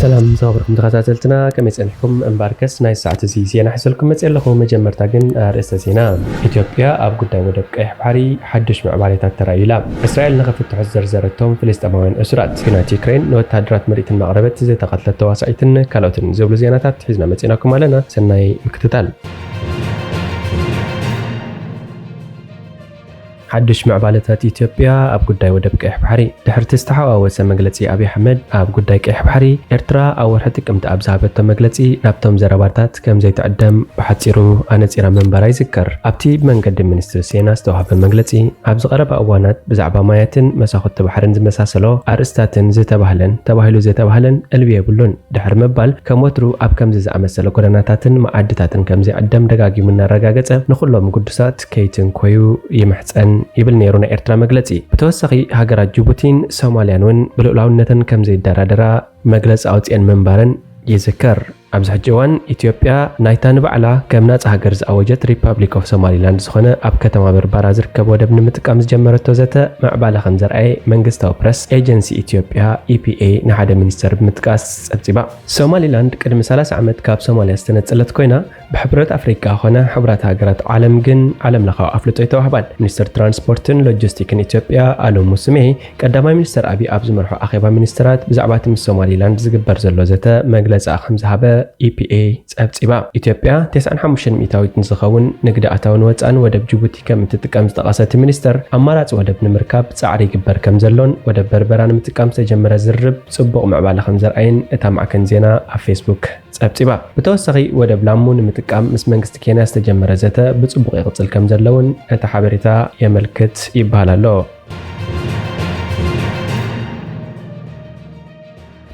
ሰላም ዝኸበርኩም ተኸታተልትና፣ ከመይ ጸኒሕኩም? እምበኣርከስ ናይ ሰዓት እዚ ዜና ሒዘልኩም መጽእ ኣለኹ። መጀመርታ ግን ኣርእስተ ዜና። ኢትዮጵያ ኣብ ጉዳይ ወደብ ቀይሕ ባሕሪ ሓድሽ ምዕባሌታት ተራእዩ ኢላ። እስራኤል ንኽፍትሑ ዝዘርዘረቶም ፍልስጤማውያን እሱራት። ኲናት ዩክሬን ንወተሃደራት ምርኢትን ማቕረበት፣ ዝተቐትለት ተዋሳኢትን ካልኦትን ዝብሉ ዜናታት ሒዝና መጺእናኩም ኣለና። ሰናይ ምክትታል። ሓድሽ ምዕባለታት ኢትዮጵያ ኣብ ጉዳይ ወደብ ቀይሕ ባሕሪ። ድሕርቲ ዝተሓዋወሰ መግለጺ ኣብይ ኣሕመድ ኣብ ጉዳይ ቀይሕ ባሕሪ፣ ኤርትራ ኣብ ወርሒ ጥቅምቲ ኣብ ዝሃበቶ መግለጺ ናብቶም ዘረባታት ከም ዘይትዕደም ብሓጺሩ ኣነጺራ ምንባራ ይዝከር። ኣብቲ ብመንገዲ ሚኒስትሪ ሴና ዝተዋህበ መግለጺ፣ ኣብዚ ቀረባ እዋናት ብዛዕባ ማያትን መሳኹቲ ባሕርን ዝመሳሰሎ ኣርእስታትን ዝተባህለን ተባሂሉ ዘይተባህለን ዕልቢ የብሉን። ድሕሪ ምባል፣ ከም ወትሩ ኣብ ከምዚ ዝኣመሰለ ጎደናታትን መኣድታትን ከም ዘይዕደም ደጋጊሙ እናረጋገጸ፣ ንኹሎም ግዱሳት ከይትንኮዩ ይምሕጸን ይብል ነይሩ ናይ ኤርትራ መግለጺ። ብተወሳኺ፣ ሃገራት ጅቡቲን ሶማልያን እውን ብልኡላውነተን ከም ዘይደራደራ መግለጺ ኣውጺኤን ምንባረን ይዝከር። ኣብዚ ሕጂ እዋን፣ ኢትዮጵያ ናይታ ንባዕላ ከም ናጻ ሃገር ዝኣወጀት ሪፓብሊክ ኦፍ ሶማሊላንድ ዝኾነ ኣብ ከተማ በርበራ ዝርከብ ወደብ ንምጥቃም ዝጀመረቶ ዘተ ምዕባለ ከም ዘርኣየ መንግስታዊ ፕረስ ኤጀንሲ ኢትዮጵያ፣ ኢ ፒ ኤ፣ ንሓደ ሚኒስተር ብምጥቃስ ጸብጺባ። ሶማሊላንድ ቅድሚ ሰላሳ ዓመት ካብ ሶማልያ ዝተነጸለት ኮይና፣ ብሕብረት ኣፍሪቃ ኮነ ሕቡራት ሃገራት ዓለም ግን ዓለምለኻዊ ኣፍልጦ ኣይተዋህባን። ሚኒስተር ትራንስፖርትን ሎጂስቲክን ኢትዮጵያ ኣሎ ሙስሜ፣ ቀዳማይ ሚኒስተር ኣቢይ ኣብ ዝመርሖ ኣኼባ ሚኒስተራት ብዛዕባ እቲ ምስ ሶማሊላንድ ዝግበር ዘሎ ዘተ መግለጺኣ ከም ዝሃበ ኢ ፒ ኤ ጸብጺባ። ኢትዮጵያ ተስዓን ሓሙሽተን ሚእታዊት ንዝኸውን ንግዲ ኣታውን ወጻእን ወደብ ጅቡቲ ከም እትጥቀም ዝጠቐሰ እቲ ሚኒስተር፣ ኣማራጺ ወደብ ንምርካብ ጻዕሪ ይግበር ከም ዘሎን ወደብ በርበራ ንምጥቃም ዝተጀመረ ዝርርብ ጽቡቕ ምዕባለ ከም ዘርኣየን እታ ማዕከን ዜና ኣብ ፌስቡክ ጸብጺባ። ብተወሳኺ፣ ወደብ ላሙ ንምጥቃም ምስ መንግስቲ ኬንያ ዝተጀመረ ዘተ ብጽቡቕ ይቕጽል ከም ዘሎ እውን እቲ ሓበሬታ የመልክት ይበሃል ኣሎ።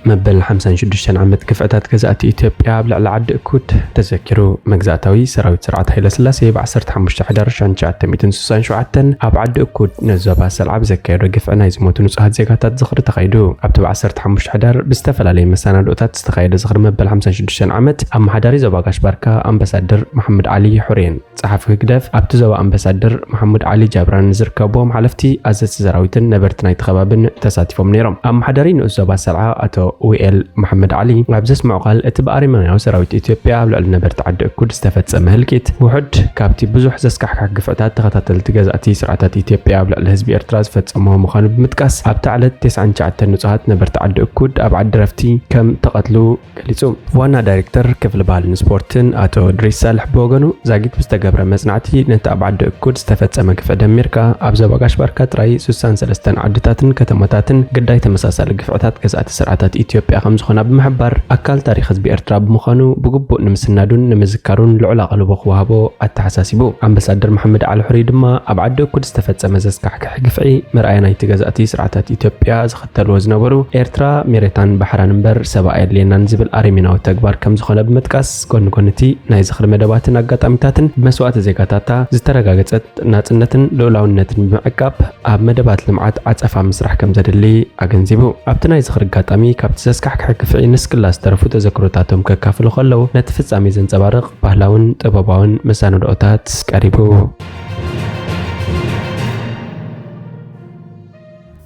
መበል ሓምሳን ሽዱሽተን ዓመት ግፍዕታት ገዛእቲ ኢትዮጵያ ኣብ ልዕሊ ዓዲ እኩድ ተዘኪሩ። መግዛእታዊ ሰራዊት ስርዓት ሃይለስላሴ ብ ዓሰርተ ሓሙሽተ ሕዳር ሺሕን ትሽዓተ ሚእትን ስሳን ሸውዓተን ኣብ ዓዲ እኩድ ነዞባ ሰልዓ ብዘካየዶ ግፍዒ ናይ ዝሞቱ ንጹሃት ዜጋታት ዝኽሪ ተኻይዱ። ኣብቲ ብ ዓሰርተ ሓሙሽተ ሕዳር ብዝተፈላለየ መሰናድኦታት ዝተኻየደ ዝኽሪ መበል ሓምሳን ሽዱሽተን ዓመት፣ ኣመሓዳሪ ዞባ ጋሽ ባርካ ኣምባሳደር መሓመድ ዓሊ ሑሬን ጸሓፊ ህግደፍ ኣብቲ ዞባ ኣምባሳደር መሓሙድ ዓሊ ጃብራን ዝርከብዎም ሓለፍቲ ኣዘዝቲ ሰራዊትን ነበርቲ ናይቲ ከባብን ተሳቲፎም ነይሮም። ኣመሓዳሪ ንኡስ ዞባ ሰልዓ ኣቶ ኡኤል መሓመድ ዓሊ ኣብ ዘስምዖ ቃል፣ እቲ ብኣረሜናዊ ሰራዊት ኢትዮጵያ ኣብ ልዕሊ ነበርቲ ዓዲ እኩድ ዝተፈጸመ ህልቂት ውሑድ ካብቲ ብዙሕ ዘስካሕክሕ ግፍዕታት ተኸታተልቲ ገዛእቲ ስርዓታት ኢትዮጵያ ኣብ ልዕሊ ህዝቢ ኤርትራ ዝፈጸምዎ ምዃኑ ብምጥቃስ፣ ኣብታ ዕለት ተስዓን ትሽዓተን ንጹሃት ነበርቲ ዓዲ እኩድ ኣብ ዓዲ ረፍቲ ከም ተቐትሉ ገሊጹ። ዋና ዳይሬክተር ክፍሊ ባህልን ስፖርትን ኣቶ ድሪስ ሳልሕ ብወገኑ፣ ዛጊት ብዝተገብረ መጽናዕቲ ነቲ ኣብ ዓዲ እኩድ ዝተፈጸመ ግፍዒ ደሚርካ፣ ኣብ ዞባ ጋሽ ባርካ ጥራይ ስሳን ሰለስተን ዓድታትን ከተማታትን ግዳይ ተመሳሳሊ ግፍዕታት ገዛእቲ ስርዓታት ኢትዮጵያ ከም ዝኾና ብምሕባር፣ ኣካል ታሪኽ ህዝቢ ኤርትራ ብምዃኑ ብግቡእ ንምስናዱን ንምዝካሩን ልዑል ኣቓልቦ ክወሃቦ ኣተሓሳሲቡ። ኣምባሳደር መሓመድ ዓሊ ሑሪ ድማ፣ ኣብ ዓዲ እኩድ ዝተፈጸመ ዘስካሕክሕ ግፍዒ መርኣያ ናይቲ ገዛእቲ ስርዓታት ኢትዮጵያ ዝኸተልዎ ዝነበሩ፣ ኤርትራ ሜሬታን ባሕራን እምበር ሰብ ኣየድልየናን ዝብል ኣረሜናዊ ተግባር ከም ዝኾነ ብምጥቃስ፣ ጎኒ ጎኒ እቲ ናይ ዝኽሪ መደባትን ኣጋጣሚታትን ብመስዋእቲ ዜጋታታ ዝተረጋገጸት ናጽነትን ልኡላውነትን ብምዕቃብ፣ ኣብ መደባት ልምዓት ዓጸፋ ምስራሕ ከም ዘድሊ ኣገንዚቡ። ኣብቲ ናይ ዝኽሪ ኣጋጣሚ፣ ካብቲ ዘስካሕክሕ ግፍዒ ንስክላ ዝተረፉ ተዘክሮታቶም ከካፍሉ ከለዉ፣ ነቲ ፍጻሜ ዘንጸባርቕ ባህላውን ጥበባውን መሰናድኦታት ቀሪቡ።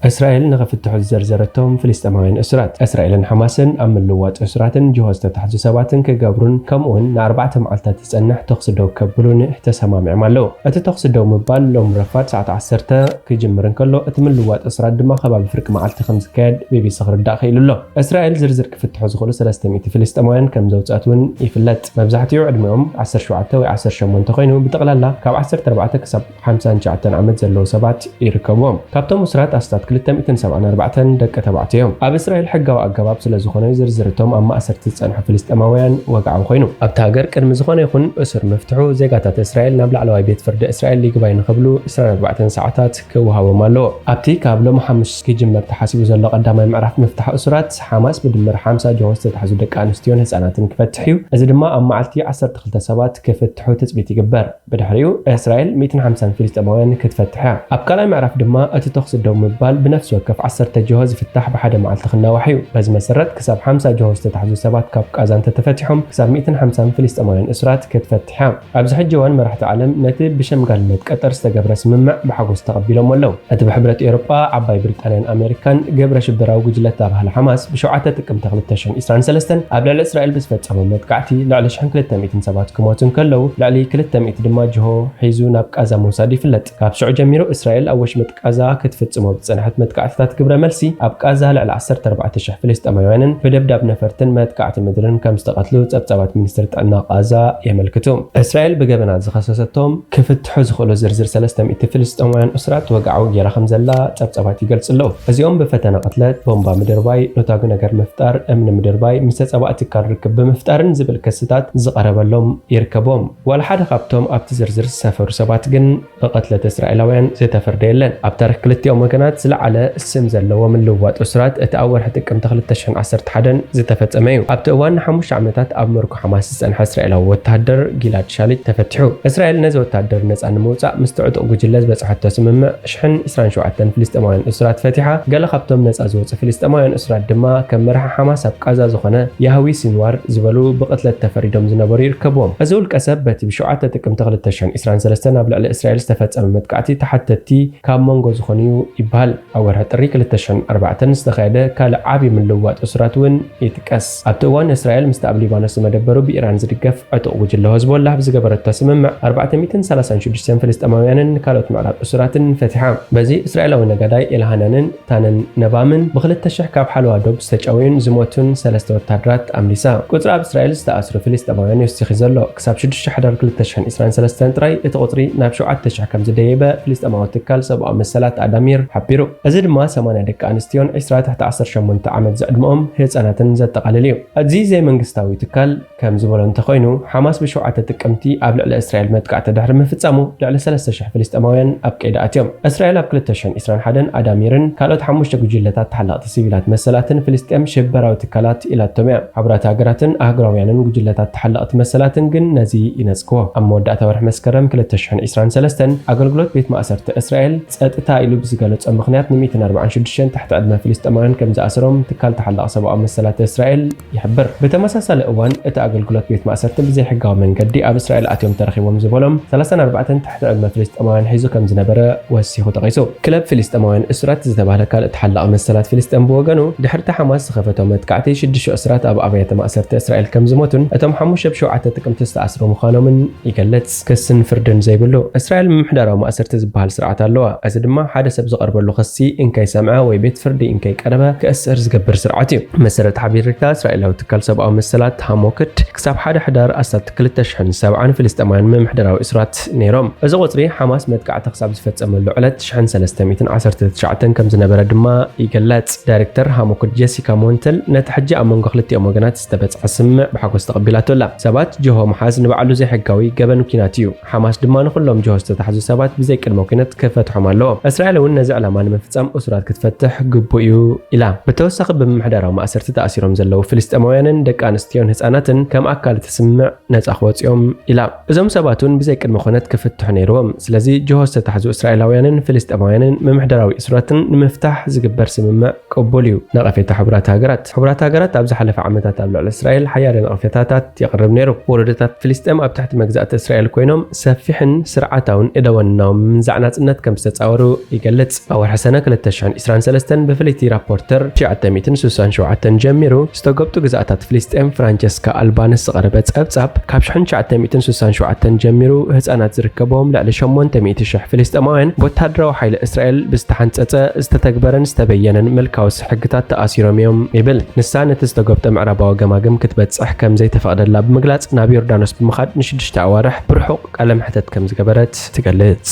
እስራኤል ንኽፍትሑ ዝዘርዘረቶም ፍልስጤማውያን እሱራት። እስራኤልን ሓማስን ኣብ ምልውዋጥ እሱራትን ጅሆ ዝተታሕዙ ሰባትን ክገብሩን፣ ከምኡውን ንኣርባዕተ መዓልታት ዝጸንሕ ተኹሲ ደው ከብሉን ተሰማሚዖም ኣለዉ። እቲ ተኹሲ ደው ምባል ሎም ረፋድ ሰዓት ዓሰርተ ክጅምር እንከሎ፣ እቲ ምልውዋጥ እሱራት ድማ ከባቢ ፍርቂ መዓልቲ ከም ዝካየድ ቢ ቢ ሲ ክርዳእ ክኢሉ ኣሎ። እስራኤል ዝርዝር ክፍትሑ ዝኽእሉ ሰለስተ ሚእቲ ፍልስጤማውያን ከም ዘውጽኣት እውን ይፍለጥ። መብዛሕትኡ ዕድሚኦም ዓሰርተ ሸውዓተ ወይ ዓሰርተ ሸሞንተ ኮይኑ፣ ብጠቕላላ ካብ ዓሰርተ ኣርባዕተ ክሳብ ሓምሳን ትሽዓተን ዓመት ዘለዉ ሰባት ይርከብዎም። ካብቶም እሱራት ኣስታት ክልተ ሚእትን ሰብዓን ኣርባዕተን ደቂ ተባዕትዮ እዮም። ኣብ እስራኤል ሕጋዊ ኣገባብ ስለ ዝኾነ፣ ዝርዝር እቶም ኣብ ማእሰርቲ ዝጸንሑ ፍልስጤማውያን ወግዓዊ ኮይኑ። ኣብታ ሃገር ቅድሚ ዝኾነ ይኹን እሱር ምፍትሑ፣ ዜጋታት እስራኤል ናብ ላዕለዋይ ቤት ፍርዲ እስራኤል ይግባይ ንኽብሉ ዕስራን ኣርባዕተን ሰዓታት ክወሃቦም ኣለዎ። ኣብቲ ካብ ሎሚ ሓሙስ ክጅመር ተሓሲቡ ዘሎ ቀዳማይ ምዕራፍ ምፍታሕ እሱራት፣ ሓማስ ብድምር ሓምሳ ጅሆ ዝተታሕዙ ደቂ ኣንስትዮን ህጻናትን ክፈትሕ እዩ። እዚ ድማ ኣብ መዓልቲ ዓሰርተ ክልተ ሰባት ክፍትሑ ትጽቢት ይግበር። ብድሕሪኡ፣ እስራኤል ሚእትን ሓምሳን ፍልስጤማውያን ክትፈትሕ እያ። ኣብ ካልኣይ ምዕራፍ ድማ፣ እቲ ተኹሲ ደው ምባል ብነፍሲ ወከፍ ዓሰርተ ጅሆ ዝፍታሕ ብሓደ መዓልቲ ክናዋሕ እዩ። በዚ መሰረት ክሳብ ሓምሳ ጅሆ ዝተታሕዙ ሰባት ካብ ቃዛ እንተተፈቲሖም ክሳብ ሚእትን ሓምሳን ፍልስጤማውያን እሱራት ክትፈትሕ እያ። ኣብዚ ሕጂ እዋን መራሕቲ ዓለም ነቲ ብሸምጋልነት ቀጠር ዝተገብረ ስምምዕ ብሓጎስ ተቐቢሎሞ ኣለዉ። እቲ ብሕብረት ኤውሮጳ፣ ዓባይ ብሪጣንያን ኣሜሪካን ግብረ ሽበራዊ ጉጅለ ዝተባህለ ሓማስ ብሸውዓተ ጥቅምቲ ክልተ ሽሕን ዕስራን ሰለስተን ኣብ ልዕሊ እስራኤል ብዝፈጸሞ መጥቃዕቲ ልዕሊ ሽሕን ክልተ ሚእትን ሰባት ክሞቱ እንከለዉ ልዕሊ ክልተ ሚእቲ ድማ ጅሆ ሒዙ ናብ ቃዛ ምውሳዱ ይፍለጥ። ካብ ሽዑ ጀሚሩ እስራኤል ኣብ ወሽመጥ ቃዛ ክትፍጽሞ ብዝጸንሐት መጥቃዕትታት ግብረ መልሲ ኣብ ቃዛ ልዕሊ ዓሰርተ ኣርባዕተ ሽሕ ፍልስጤማውያንን ብደብዳብ ነፈርትን መጥቃዕቲ ምድርን ከም ዝተቐትሉ ጸብጻባት ሚኒስትሪ ጥዕና ቃዛ የመልክቱ። እስራኤል ብገበናት ዝኸሰሰቶም ክፍትሑ ዝኽእሉ ዝርዝር ሰለስተ ሚእቲ ፍልስጤማውያን እሱራት ወግዓዊ ገይራ ከም ዘላ ጸብጻባት ይገልጹ ኣለዉ። እዚኦም ብፈተነ ቅትለት፣ ቦምባ ምድርባይ፣ ኑታጉ ነገር ምፍጣር፣ እምኒ ምድርባይ፣ ምስ ተጻባእቲ ትካል ርክብ ብምፍጣርን ዝብል ክስታት ዝቐረበሎም ይርከቦም። ዋላ ሓደ ካብቶም ኣብቲ ዝርዝር ዝሰፈሩ ሰባት ግን ብቕትለት እስራኤላውያን ዝተፈርደ የለን። ኣብ ታሪኽ ክልቲኦም ወገናት ዝለዓለ ስም ዘለዎ ምልውዋጥ እሱራት እቲ ኣብ ወርሒ ጥቅምቲ ክልተ ሽሕን ዓሰርተ ሓደን ዝተፈጸመ እዩ። ኣብቲ እዋን ንሓሙሽተ ዓመታት ኣብ ምርኮ ሓማስ ዝጸንሐ እስራኤላዊ ወተሃደር ጊላድ ሻሊት ተፈቲሑ። እስራኤል ነዚ ወተሃደር ነጻ ንምውጻእ ምስቲ ዕጡቕ ጉጅለ ዝበጽሐቶ ስምምዕ ሽሕን ዕስራን ሸውዓተን ፍልስጤማውያን እሱራት ፈቲሓ። ገለ ካብቶም ነጻ ዝወጹ ፍልስጤማውያን እሱራት ድማ ከም መራሒ ሓማስ ኣብ ቃዛ ዝኾነ ያህዊ ሲንዋር ዝበሉ ብቕትለት ተፈሪዶም ዝነበሩ ይርከብዎም። እዚ ውልቀ ሰብ በቲ ብሸውዓተ ጥቅምቲ ክልተ ሽሕን ዕስራን ሰለስተን ኣብ ልዕሊ እስራኤል ዝተፈጸመ መጥቃዕቲ ተሓተትቲ ካብ መንጎ ዝኾኑ እዩ ይበሃል። ኣብ ወርሒ ጥሪ ክልተ ሽሕን ኣርባዕተን ዝተኻየደ ካልእ ዓቢ ምልውዋጥ እሱራት እውን ይጥቀስ። ኣብቲ እዋን እስራኤል ምስቲ ኣብ ሊባኖስ ዝመደበሩ ብኢራን ዝድገፍ ዕጡቕ ጉጅለ ሆዝቦላህ ብዝገበረቶ ስምምዕ ኣርባዕተ ሚእትን ሰላሳን ሽዱሽተን ፍልስጤማውያንን ካልኦት ምዕራብ እሱራትን ፈቲሓ። በዚ እስራኤላዊ ነጋዳይ ኤልሃናንን ታነን ነባምን ብክልተ ሽሕ ካብ ሓለዋ ዶብ ዝተጨወዩን ዝሞቱን ሰለስተ ወታደራት ኣምሊሳ። ቁጽሪ ኣብ እስራኤል ዝተኣስሩ ፍልስጤማውያን ይውስኽ ዘሎ። ክሳብ ሽዱሽተ ሕዳር ክልተ ሽሕን ዕስራን ሰለስተን ጥራይ እቲ ቁጽሪ ናብ ሸውዓተ ሽሕ ከም ዝደየበ ፍልስጤማዊ ትካል ሰብኣዊ መሰላት ኣዳሚር ሓቢሩ። እዚ ድማ ሰማንያ ደቂ ኣንስትዮን ዕስራ ትሕቲ ዓሰርተ ሸሞንተ ዓመት ዝዕድመኦም ህጻናትን ዘጠቓልል እዩ። እዚ ዘይመንግስታዊ ትካል ከም ዝበሎ እንተኾይኑ፣ ሓማስ ብሸውዓተ ጥቅምቲ ኣብ ልዕሊ እስራኤል መጥቃዕቲ ድሕሪ ምፍጻሙ፣ ልዕሊ ሰለስተ ሽሕ ፍልስጤማውያን ኣብ ቀይዲ ኣትዮም። እስራኤል ኣብ ክልተ ሽሕን ዕስራን ሓደን ኣዳሚርን ካልኦት ሓሙሽተ ጉጅለታት ተሓለቕቲ ሲቪላት መሰላትን ፍልስጤም ሽበራዊ ትካላት ኢላቶም እያ። ሕቡራት ሃገራትን ኣህጉራውያንን ጉጅለታት ተሓለቕቲ መሰላትን ግን ነዚ ይነጽግዎ። ኣብ መወዳእታ ወርሒ መስከረም ክልተ ሽሕን ዕስራን ሰለስተን ኣገልግሎት ቤት ማእሰርቲ እስራኤል ጸጥታ ኢሉ ብዝገለጾ ምኽንያት ን ሚእትን ኣርባዓን ሽዱሽተን ትሕቲ ዕድመ ፍልስጤማውያን ከም ዝኣሰሮም ትካል ተሓላቒ ሰብኣዊ መሰላት እስራኤል ይሕብር። ብተመሳሳሊ እዋን፣ እቲ ኣገልግሎት ቤት ማእሰርቲ ብዘይሕጋዊ መንገዲ ኣብ እስራኤል ኣትዮም ተረኺቦም ዝበሎም ሰላሳን ኣርባዕተን ትሕቲ ዕድመ ፍልስጤማውያን ሒዙ ከም ዝነበረ ወሲኹ ጠቒሱ። ክለብ ፍልስጤማውያን እሱራት ዝተባህለ ካልእ ተሓላቒ መሰላት ፍልስጤም ብወገኑ፣ ድሕሪቲ ሓማስ ዝኸፈቶ መጥቃዕቲ ሽዱሽተ እሱራት ኣብ ኣብያተ ማእሰርቲ እስራኤል ከም ዝሞቱን እቶም ሓሙሽተ ብ ሸውዓተ ጥቅምቲ ዝተኣስሩ ምዃኖምን ይገልጽ። ክስን ፍርድን ዘይብሉ። እስራኤል ምምሕዳራዊ ማእሰርቲ ዝበሃል ስርዓት ኣለዋ። እዚ ድማ ሓደ ሰብ ዝቐርበሉ ክሲ እንከይሰምዐ ወይ ቤት ፍርዲ እንከይቀረበ ክእስር ዝገብር ስርዓት እዩ። መሰረት ሓበሬታ እስራኤላዊ ትካል ሰብኣዊ መሰላት ሃሞክድ ክሳብ ሓደ ሕዳር ኣስታት ክልተ ሽሕን ሰብዓን ፍልስጤማውያን ምምሕዳራዊ እሱራት ነይሮም። እዚ ቁጽሪ ሓማስ መጥቃዕቲ ክሳብ ዝፈጸመሉ ዕለት ሽሕን ሰለስተ ሚእትን ዓሰርተ ትሽዓተን ከም ዝነበረ ድማ ይግለጽ። ዳይሬክተር ሃሞክድ ጀሲካ ሞንተል ነቲ ሕጂ ኣብ መንጎ ክልቲኦም ወገናት ዝተበጽሐ ስምምዕ ብሓጎስ ተቐቢላቶ ኣላ። ሰባት ጅሆ ምሓዝ ንባዕሉ ዘይሕጋዊ ገበን ኲናት እዩ። ሓማስ ድማ ንኹሎም ጅሆ ዝተታሕዙ ሰባት ብዘይ ቅድመ ኲነት ክፈትሖም ኣለዎ። እስራኤል እውን ነዚ ዕላማ ንምፍጻም እሱራት ክትፈትሕ ግቡእ እዩ ኢላ። ብተወሳኺ ብምምሕዳራዊ ማእሰርቲ ተኣሲሮም ዘለዉ ፍልስጤማውያንን ደቂ ኣንስትዮን ህጻናትን ከም ኣካል እቲ ስምምዕ ነጻ ክወጽኦም ኢላ። እዞም ሰባት እውን ብዘይ ቅድመ ኹነት ክፍትሑ ነይርዎም። ስለዚ ጅሆ ዝተታሕዙ እስራኤላውያንን ፍልስጤማውያንን ምምሕዳራዊ እሱራትን ንምፍታሕ ዝግበር ስምምዕ ቅቡል እዩ። ነቐፌታ ሕቡራት ሃገራት። ሕቡራት ሃገራት ኣብ ዝሓለፈ ዓመታት ኣብ ልዕሊ እስራኤል ሓያለ ነቐፌታታት የቕርብ ነይሩ። ወለዶታት ፍልስጤም ኣብ ትሕቲ መግዛእቲ እስራኤል ኮይኖም ሰፊሕን ስርዓታውን እደወናዎም ምንዛዕ ናጽነት ከም ዝተጻወሩ ይገልጽ። ኣብ ወርሒ ሰነ ክልተ ሽሕን ዕስራን ሰለስተን ብፍልይቲ ራፖርተር ትሽዓተ ሚእትን ስሳን ሸውዓተን ጀሚሩ ዝተጎብጡ ግዝኣታት ፍልስጤም ፍራንቸስካ ኣልባነስ ዝቐረበ ጸብጻብ፣ ካብ ሽሕን ትሽዓተ ሚእትን ስሳን ሸውዓተን ጀሚሩ ህጻናት ዝርከብዎም ልዕሊ ሸሞንተ ሚእቲ ሽሕ ፍልስጤማውያን ብወተሃደራዊ ሓይሊ እስራኤል ብዝተሓንጸጸ፣ ዝተተግበረን ዝተበየነን ምልካዊ ሕግታት ተኣሲሮም እዮም ይብል። ንሳ ነቲ ዝተጎብጠ ምዕራባዊ ገማግም ክትበጽሕ ከም ዘይተፈቕደላ ብምግላጽ ናብ ዮርዳኖስ ብምኻድ ንሽዱሽተ ኣዋርሕ ብርሑቕ ቃለ መሕተት ከም ዝገበረት ትገልጽ።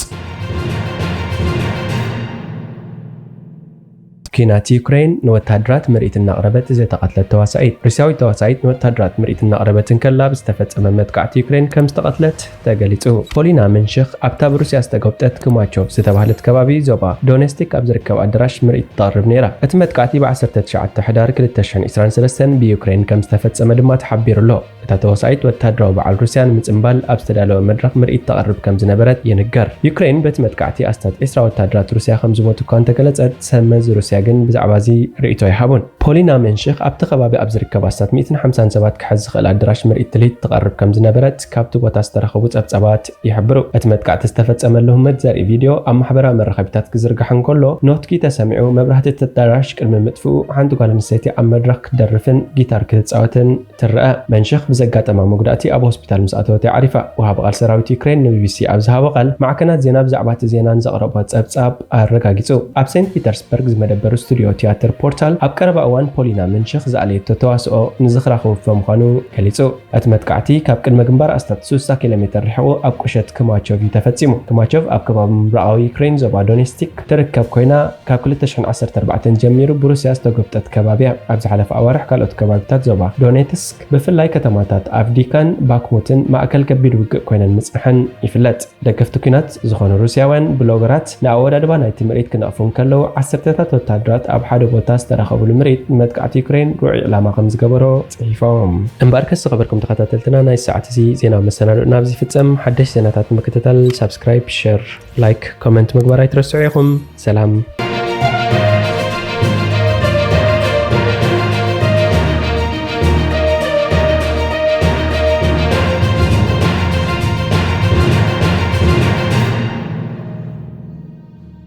ኲናት ዩክሬን፣ ንወታደራት ምርኢት እናቕረበት ዝተቐትለት ተዋሳኢት። ሩስያዊት ተዋሳኢት ንወታደራት ምርኢት እናቕረበት እንከላ ብዝተፈጸመ መጥቃዕቲ ዩክሬን ከም ዝተቐትለት ተገሊጹ። ፖሊና መንሽኽ ኣብታ ብሩስያ ዝተጎብጠት ክማቾቭ ዝተባህለት ከባቢ ዞባ ዶኔስቲክ ኣብ ዝርከብ ኣዳራሽ ምርኢት ተቕርብ ነይራ። እቲ መጥቃዕቲ ብ ዓሰርተ ትሽዓተ ሕዳር ክልተ ሽሕን ዕስራን ሰለስተን ብዩክሬን ከም ዝተፈጸመ ድማ ተሓቢሩ ኣሎ። እታ ተዋሳኢት ወታደራዊ በዓል ሩስያ ንምጽንባል ኣብ ዝተዳለወ መድረኽ ምርኢት ተቕርብ ከም ዝነበረት ይንገር። ዩክሬን በቲ መጥቃዕቲ ኣስታት ዕስራ ወታደራት ሩስያ ከም ዝሞቱ እኳ እንተገለጸት፣ ሰብ መዚ ሩስያ ግን ብዛዕባ እዚ ርእይቶ ኣይሃቡን። ፖሊና መንሽኽ ኣብቲ ከባቢ ኣብ ዝርከብ ኣስታት ሚእትን ሓምሳን ሰባት ክሕዝ ዝኽእል ኣዳራሽ ምርኢት ትልሂት ትቐርብ ከም ዝነበረት ካብቲ ቦታ ዝተረኸቡ ጸብጻባት ይሕብሩ። እቲ መጥቃዕቲ ዝተፈጸመሉ ህሞት ዘርኢ ቪድዮ ኣብ ማሕበራዊ መራኸቢታት ክዝርጋሕ እንከሎ፣ ኖትኪ ተሰሚዑ። መብራህቲ እቲ ኣዳራሽ ቅድሚ ምጥፍኡ፣ ሓንቲ ጓል ኣንስተይቲ ኣብ መድረኽ ክትደርፍን ጊታር ክትጻወትን ትረአ። መንሽኽ ብዘጋጠማ መጉዳእቲ ኣብ ሆስፒታል ምስ ኣተወት እያ ዓሪፋ። ወሃቢ ቃል ሰራዊት ዩክሬን ንቢቢሲ ኣብ ዝሃቦ ቃል፣ ማዕከናት ዜና ብዛዕባ እቲ ዜና ንዘቕረቦ ጸብጻብ ኣረጋጊጹ። ኣብ ሴንት ፒተርስበርግ ዝመደበሩ ስቱድዮ ትያትር ፖርታል ኣብ ቀረባ እዋን ፖሊና መንሽኽ ዝኣለየቶ ተዋስኦ ንዝኽራ ክውፈ ምዃኑ ገሊጹ። እቲ መጥቃዕቲ ካብ ቅድመ ግንባር ኣስታት ስሳ ኪሎ ሜተር ርሒቑ ኣብ ቁሸት ክማቾቭ እዩ ተፈጺሙ። ክማቾቭ ኣብ ከባቢ ምብራቓዊ ዩክሬን ዞባ ዶኔስቲክ ትርከብ ኮይና፣ ካብ ክልተ ሽሕን ዓሰርተ ኣርባዕተን ጀሚሩ ብሩስያ ዝተጎብጠት ከባቢ እያ። ኣብ ዝሓለፈ ኣዋርሕ ካልኦት ከባቢታት ዞባ ዶኔትስክ፣ ብፍላይ ከተማታት ኣቭዲካን ባክሙትን ማእከል ከቢድ ውግእ ኮይነን ምጽንሐን ይፍለጥ። ደገፍቲ ኲናት ዝኾኑ ሩስያውያን ብሎገራት ንኣወዳድባ ናይቲ ምርኢት ክነቕፉ እንከለዉ፣ ዓሰርተታት ወታደራት ኣብ ሓደ ቦታ ዝተረኸብሉ ምርኢት ንመጥቃዕቲ ዩክሬን ርኡይ ዕላማ ከም ዝገበሮ ጽሒፎም። እምበኣርከስ ዝኸበርኩም ተኸታተልትና፣ ናይ ሰዓት እዚ ዜናዊ መሰናድኦና ኣብዚ ይፍጸም። ሓደሽ ዜናታት ንምክትታል ሳብስክራይብ፣ ሸር፣ ላይክ፣ ኮመንት ምግባር ኣይትረስዑ ኢኹም። ሰላም።